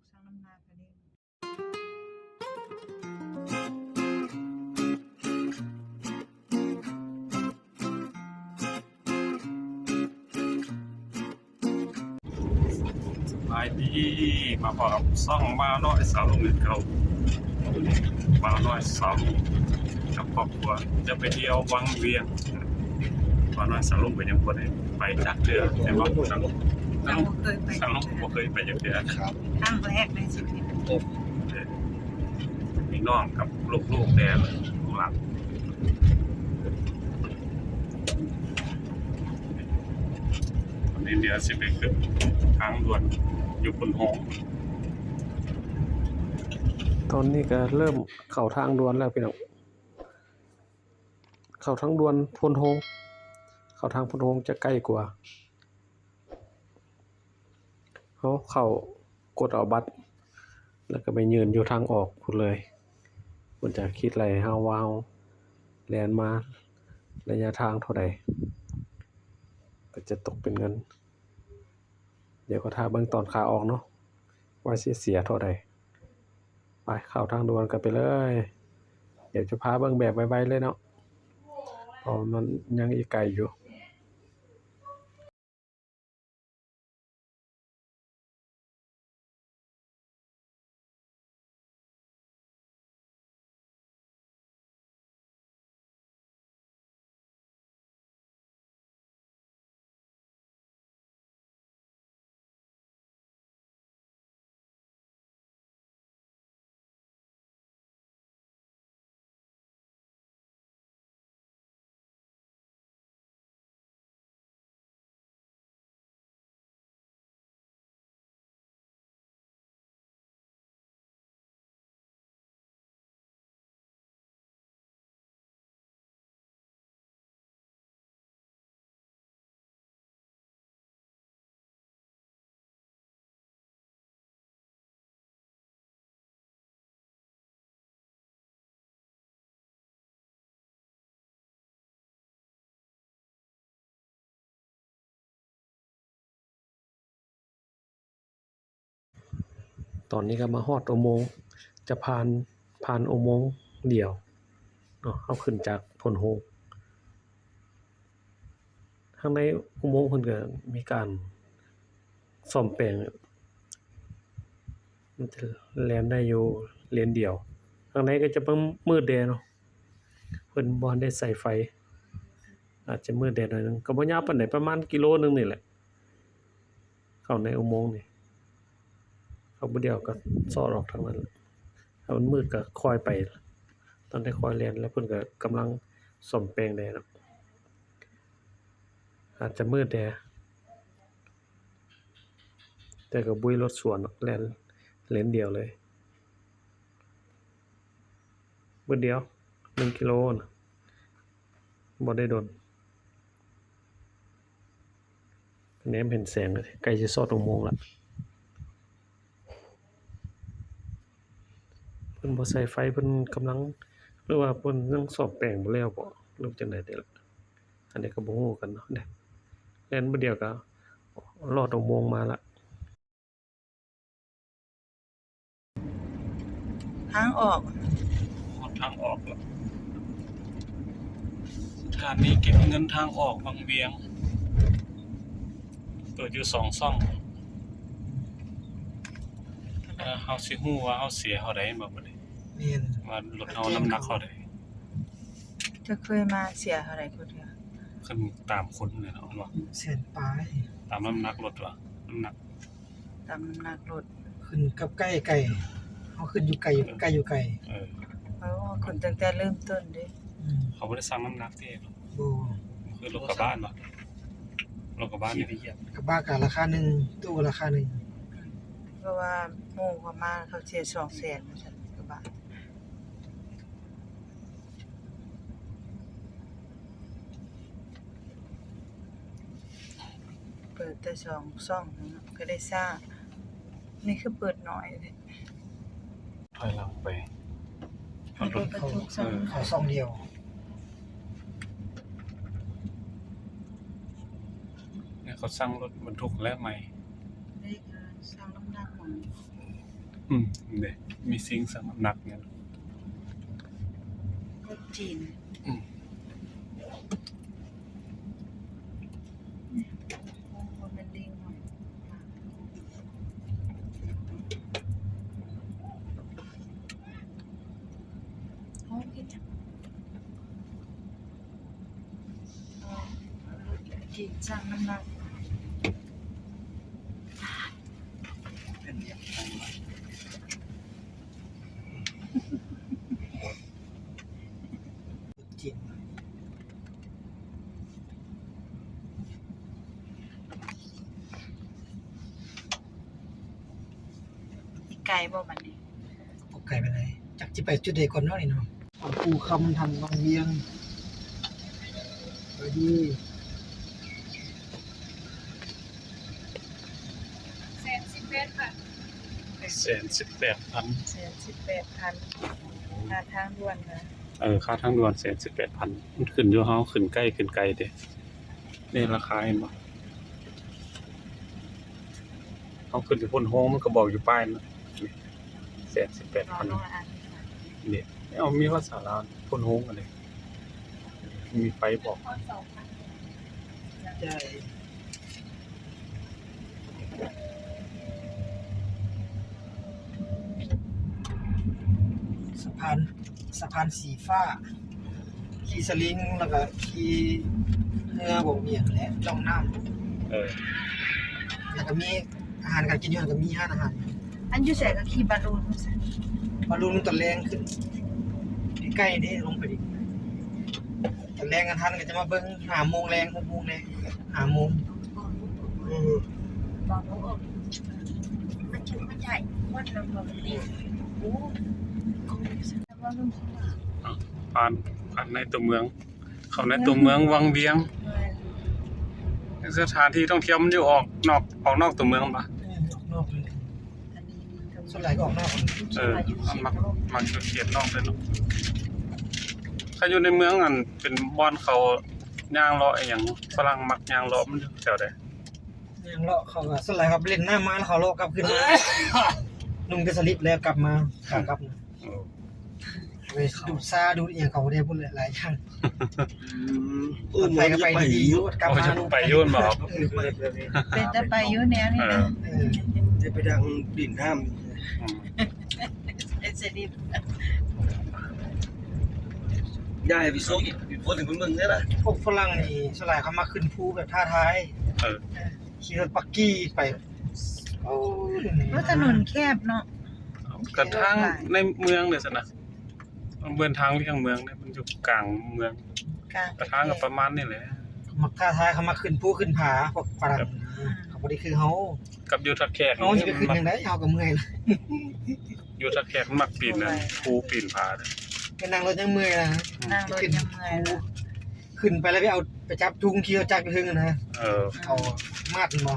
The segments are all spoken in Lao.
ຊ່າງນ້ຳໜັກອັນນີ້. ສະບາຍດີ ມາພໍ້ກັບຊ່ອງບ່າວນ້ອຍສາວລຸງຄືເກົ່າ. ບ່າວນ້ອຍສາວລຸງກັບຄອບຄົວຈະໄປທ່ຽວວັງວຽງ. ບ່າວນ້ອຍສາວລຸງກໍຍັງບໍ່ໄດ້ໄປຈັກເທື່ອ, ແຕ່ວ່າສາວລຸງ ຍັງບໍ່ເຄີຍໄປ ສາວລຸງບໍ່ເຄີຍໄປຈັກເທື່ອ. ຄັ້ງແລກໃນຊີວິດ. ພີ່ນ້ອງກັບລູກໆແດ່ ລູກຫຼານ. ຕອນນີ້ດຽວຊິໄປຂຶ້ນທາງດ່ວນຢູ່ໂພນໂຮງ. ຕອນນີ້ກໍເລີ່ມເຂົ້າທາງດ່ວນແລ້ວພີ່ນ້ອງ, ເຂົ້າທາງດ່ວນໂພນໂຮງ. ເຂົ້າທາງໂພນໂຮງຈະໃກ້ກວ່າ. ເຮົາເຂົ້າ ກົດເອົາບັດ ແລ້ວກໍໄປຍື່ນຢູ່ທາງອອກພຸ້ນເລີຍ. ເພິ່ນຈະຄິດໄລ່ເຮົາວ່າເຮົາແລ່ນມາໄລຍະທາງເທົ່າໃດ ກໍຈະຕົກເປັນເງິນ. ດຽວກໍຖ້າເບິ່ງຕອນຂາອອກເນາະ ວ່າຊິເສຍເທົ່າໃດ. ໄປ ເຂົ້າທາງດ່ວນກັນໄປເລີຍ. ດຽວຈະພາເບິ່ງແບບໄວໆເລີຍເນາະ ເພາະວ່າມັນຍັງອີກໄກຢູ່. ຕອນນີ້ກໍມາຮອດອຸໂມງ ຈະຜ່ານ ຜ່ານອຸໂມງດຽວເນາະ. ເຮົາຂຶ້ນຈາກໂພນໂຮງ ທາງໃນອຸໂມງເພິ່ນກໍມີການສ້ອມແປງ ມັນຈະແລ່ນໄດ້ຢູ່ເລນດຽວ. ທາງໃນກໍຈະມືດແດ່ເນາະ ເພິ່ນບໍ່ທັນໄດ້ໃສ່ໄຟ ອາດຈະມືດແດ່ໜ້ອຍໜຶ່ງ. ກໍບໍ່ຍາວປານໃດ ປະມານກິໂລໜຶ່ງນີ້ແຫຼະ ເຂົ້າໃນອຸໂມງນີ້. ເຂົ້າບາດດຽວກໍຊອດອອກທາງນັ້ນ. ຖ້າມັນມືດກໍຄ່ອຍໄປ. ຕອນໄດ້ຄ່ອຍແລ່ນ ແລ້ວເພິ່ນກໍກຳລັງສ້ອມແປງແດ່ເນາະ. ອາດຈະມືດແດ່ ແຕ່ກໍບຸ້ຍລົດສວນເນາະ ແລ່ນເລນດຽວເລີຍ. ບາດດຽວ ໜຶ່ງກິໂລນະ ບໍ່ໄດ້ດົນ. ແນມເຫັນແສງ ໃກ້ຊິຊອດຫົກໂມງລະ. ເພິ່ນບໍ່ໃສ່ໄຟ ເພິ່ນກຳລັງ ຫຼືວ່າເພິ່ນຍັງສ້ອມແປງບໍ່ແລ້ວບໍ ຫຼືຈັ່ງໃດນີ້ລະ. ອັນນີ້ກໍບໍ່ຮູ້ຄືກັນເນາະ. ແລ່ນບາດດຽວກໍລອດຫົກໂມງມາລະ. ທາງອອກ ຮອດທາງອອກລະ. ສະຖານີເກັບເງິນທາງອອກວັງວຽງ ເປີດຢູ່ສອງຊ່ອງ. ເອີ ເຮົາຊິຮູ້ວ່າເຮົາເສຍເທົ່າໃດແມ່ນບໍ່ບັດນີ້? ແມ່ນ. ວ່າລົດເຮົານ້ຳໜັກເທົ່າໃດ? ເຈົ້າເຄີຍມາເສຍເທົ່າໃດຄົນດຽວ? ຂຶ້ນຕາມຄົນແຫຼະເນາະ ແມ່ນບໍ່? ແສນປາຍ. ຕາມນ້ຳໜັກລົດວ່າ ນ້ຳໜັກ ຕາມນ້ຳໜັກລົດ ຂຶ້ນກັບໃກ້ໄກ ເຮົາຂຶ້ນຢູ່ໄກ ເອີ ໃກ້ຢູ່ໄກ. ເອີ ເອີ ຂຶ້ນຕັ້ງແຕ່ເລີ່ມຕົ້ນເດ້. ອືມ ເຂົາບໍ່ໄດ້ຊັ່ງນ້ຳໜັກຕິ? ບໍ່ ຄືລົດກະບະເນາະ ລົດກະບະນີ້ ກະບະກະລາຄາໜຶ່ງ ຕູ້ກະລາຄາໜຶ່ງ. ເພາະວ່າໝູ່ເຂົາມາ ເຂົາເສຍສອງແສນວ່າຊັ້ນ ກະບະ. ເປີດແຕ່ສອງຊ່ອງເນາະ ກໍໄດ້ຊ້າ. ນີ້ຄືເປີດໜ້ອຍແທ້. ຖອຍຫຼັງໄປ ເຂົາ ເຂົາ ເຂົາຊ່ອງ ເອີ ເຂົາຊ່ອງດຽວ. ນີ້ເຂົາຊັ່ງລົດບັນທຸກແລ້ວໃໝ່. ນີ້ຄືຊັ່ງນ້ຳໜັກຂອງ ອືມ ເດ້ ມີສິ່ງຊັ່ງນ້ຳໜັກນີ້ ເດັກຈີນ ອືມ ໂອ້ ບໍ່ແມ່ນລິງຫວາ ໂອ້ ເຮັດຫຍັງ? ຈີນຊັ່ງນ້ຳໜັກ ຈີນ ອີກໄກບໍ່ບັດນີ້? ບໍ່ໄກປານໃດ ຈັກຊິໄປຈຸດໃດກ່ອນເນາະນີ້ເນາະ. ຂອງພູຄຳ ທາງວັງວຽງ ໄປດີ ແສນສິບແປດພັນ ແສນສິບແປດພັນ ແສນສິບແປດພັນ ຄ່າທາງດ່ວນນະ ເອີ ຄ່າທາງດ່ວນແສນສິບແປດພັນ ມັນຂຶ້ນຢູ່ເຮົາຂຶ້ນໃກ້ຂຶ້ນໄກເດ້ ນີ້ລາຄາເຫັນບໍ່? ເຮົາຂຶ້ນໄປໂພນໂຮງ ມັນກໍບອກຢູ່ປ້າຍນັ້ນ ແສນສິບແປດພັນ ນີ້ ເອົາ ມີພາສາລາວ ໂພນໂຮງ ອັນນີ້ ມີໄຟບອກ ຈ່າຍ ສະພານ ສະພານສີຟ້າ ຂີ່ສະລິງ ແລ້ວກໍຂີ່ເຮືອບໍ່ມີຫຍັງແຫຼະ ລ່ອງນ້ຳ ເອີ ແລ້ວກໍມີອາຫານການກິນຢູ່ຫັ້ນ ກໍມີຮ້ານອາຫານ ອັນຢູ່ໃສກໍຂີ່ບາລູນ ບາລູນຕອນແລງຂຶ້ນ ໃກ້ໆເດ້ ລົງໄປອີກ ຕອນແລງກັນທັນກໍຈະມາເບິ່ງ ຫ້າໂມງແລງ ຫົກໂມງແລງ ຫ້າໂມງ ອື ຜ່ານ ຜ່ານໃນຕົວເມືອງ ເຂົ້າໃນຕົວເມືອງວັງວຽງ ແມ່ນ ສະຖານທີ່ທ່ອງທ່ຽວມັນຢູ່ອອກນອກ ອອກນອກຕົວເມືອງປະ? ອື ອອກນອກເລີຍ ສ່ວນຫຼາຍກໍອອກນອກ ເອີ ມັນມັກ ມັກຢູ່ເຂດນອກເລີຍເນາະ ຄັນຢູ່ໃນເມືອງ ອັນ ເປັນບ່ອນເຂົາຍ່າງເລາະອີ່ຫຍັງ ຝຣັ່ງມັກຍ່າງເລາະ ມັນຢູ່ແຖວໃດ? ຍ່າງເລາະ ເຂົາກໍສ່ວນຫຼາຍເຂົາໄປຫຼິ້ນນ້ຳມາ ແລ້ວເຂົາເລາະກັບຄືນມາ ນຸ່ງແຕ່ສະລິບແລ້ວກັບມາ ຂາກັບນະ ໂອ້ ໄປດູດຊາດູດອີ່ຫຍັງເຂົາໄດ້ພຸ້ນແຫຼະ ຫຼາຍຢ່າງ ອືມ ເອີ ໄປກໍໄປດີໆ ໂອ້ ກັບມາ ໄປຢູ່ບໍ່? ເອີ ເປັນຕາໄປຢູ່ແນວນີ້ນະ ເອີ ເອີ ຈະໄປດັງດິນນ້ຳ ອືມ ເປັນສະລິບ ຍ້າຍໄປໂຊກອີກ ບໍ່ເຫັນເພິ່ນເບິ່ງເດ້ລະ ພວກຝຣັ່ງນີ້ສ່ວນຫຼາຍເຂົາມັກຂຶ້ນພູແບບທ້າທາຍ ເອີ ຂີ່ລົດບັກກີ່ໄປ ໂອ້ຍ ເອີ ຖະໜົນແຄບເນາະ ກະທາງໃນເມືອງເດ້ຊັ້ນນະ ມັນເປັນທາງລ່ຽງເມືອງເດ້ ມັນຢູ່ກາງເມືອງ ກາງ ກະທາງກໍປະມານນີ້ແຫຼະ ມັກທ້າທາຍ ເຂົາມັກຂຶ້ນພູຂຶ້ນຜາ ພວກຝຣັ່ງ ເຂົາບໍ່ໄດ້ຄືເຮົາ ກັບຢູ່ທ່າແຂກ ເຮົາຊິໄປຂຶ້ນຈັ່ງໃດ ເຮົາກໍເມື່ອຍລະ ຢູ່ທ່າແຂກມັກປີນນັ້ນ ພູປີນຜາເດ້ ໄປນັ່ງລົດຍັງເມື່ອຍລະ ນັ່ງລົດຍັງເມື່ອຍລະ ຂຶ້ນໄປແລ້ວໄປເອົາ ໄປຈັບທຸງຂີ່ລົດຈັກຢູ່ເທິງຫັ້ນນະ ເອີ ເຂົາມັດແມ່ນບໍ່?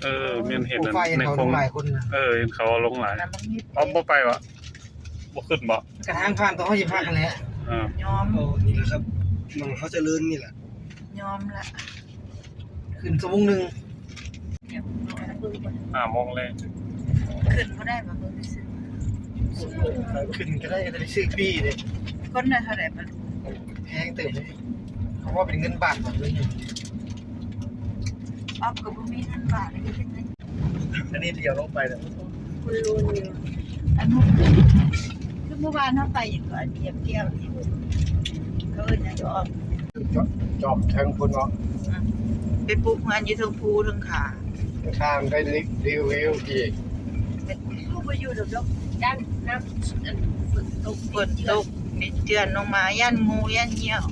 ເອີ ແມ່ນເຫັນໃນຄົງ ເອີ ເຫັນເຂົາເອົາລົງຫຼາຍ ເອົາບໍ່ໄປວະ ບໍ່ຂຶ້ນບໍ່? ກະທາງຜ່ານ ຕ້ອງເຮົາຊິພັກຫັ້ນແຫຼະ ເອີ ຍອມ ໂອ້ ນີ້ແຫຼະຄັບ ມັນເຮົາຈະເລີນນີ້ແຫຼະ ຍອມລະ ຂຶ້ນຊົ່ວໂມງໜຶ່ງ ຫ້າໂມງແລງ ຂຶ້ນບໍ່ໄດ້ບໍ່? ເບິ່ງຊື່ ຂຶ້ນກໍໄດ້ ກໍໄດ້ຊື້ປີ້ເດ້ ຄົນລະເທົ່າໃດບາດ? ແພງເຕີບເດ້ ເພາະວ່າເປັນເງິນບາດ ເງິນ ອອບກໍບໍ່ມີເງິນບາດ ອັນນີ້ລ້ຽວລົງໄປແລ້ວ ອັນນັ້ນ ຄືເມື່ອວານເຮົາໄປຫຍັງກໍອັນທຽບແກ້ວນີ້ ເຂົາເອີ້ນຫຍັງກໍອອບ ຈອມເທິງພຸ້ນເນາະ ອືມ ໄປປຸກເຮືອນຢູ່ເທິງພູເທິງຜາ ທາງໄດ້ຣີວິວອີກ ເຮົາບໍ່ຢູ່ດອກ ຢ້ານນ້ຳ ອັນ ຝົນຕົກ ຝົນຕົກ ມີເຈື່ອນລົງມາ ຢ້ານງູ ຢ້ານຍ່ຽວ.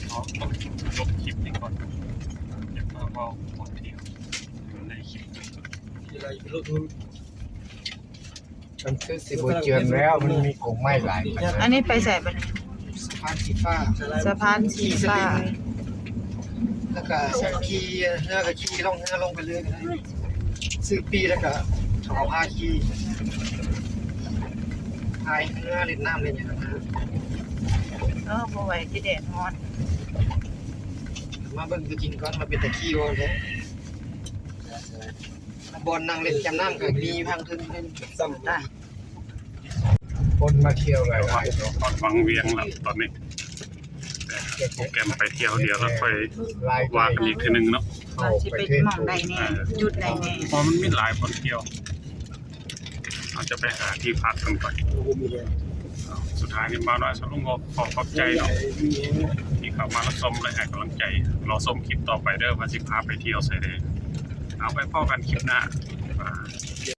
ເອົາ ລົບຄລິບນີ້ກ່ອນ ຢາກມາເວົ້າທ່ອງທ່ຽວຢູ່ໃນຄລິບນີ້ ທີ່ໄລລົດ ມັນຄືຊິບໍ່ເຈື່ອນແລ້ວ ມັນມີກົງໄມ້ຫຼາຍປານນັ້ນ. ອັນນີ້ໄປໃສບັດນີ້? ສະພານສີຟ້າ ສະພານສີຟ້າ ແລ້ວກໍຂີ່ເຮືອ ກໍຂີ່ລ່ອງເຮືອລົງໄປເລີຍກໍໄດ້ ຊື້ປີ້ແລ້ວກໍເຂົາກໍພາຂີ່ ພາຍເຮືອຫຼິ້ນນ້ຳຫຼິ້ນຫຍັງນະ. ເອີ ບໍ່ໄຫວ ຊິແດດຮ້ອນ. ມາເບິ່ງຕົວຈິງກ່ອນວ່າເປັນຕາຂີ່ບໍ່ແທ້. ບ່ອນນັ່ງຫຼິ້ນແຄມນ້ຳກໍມີຢູ່ທາງເທິງເດ້. ສ່ຳໄດ້ ຄົນມາທ່ຽວຫຼາຍໆເນາະ ຮອດວັງວຽງແລ້ວຕອນນີ້. ໂປຣແກຣມໄປທ່ຽວດຽວແລ້ວຄ່ອຍວ່າກັນອີກເທື່ອໜຶ່ງເນາະ ວ່າຊິໄປໝ່ອງໃດແດ່ ເອີ ຈຸດໃດແດ່ ເພາະມັນມີຫຼາຍບ່ອນທ່ຽວ. ເຮົາຈະໄປຫາທີ່ພັກກັນກ່ອນ. ສຸດທ້າຍນີ້ ບ່າວນ້ອຍສາວລຸງກໍຂໍຂອບໃຈເນາະ ທີ່ເຂົ້າມາຮັບຊົມ ແລະ ໃຫ້ກຳລັງໃຈ. ລໍຊົມຄລິບຕໍ່ໄປເດີ ວ່າຊິພາໄປທ່ຽວໃສແດ່. ເອົາ ໄປພໍ້ກັນຄລິບໜ້າ. ບາຍບາຍ.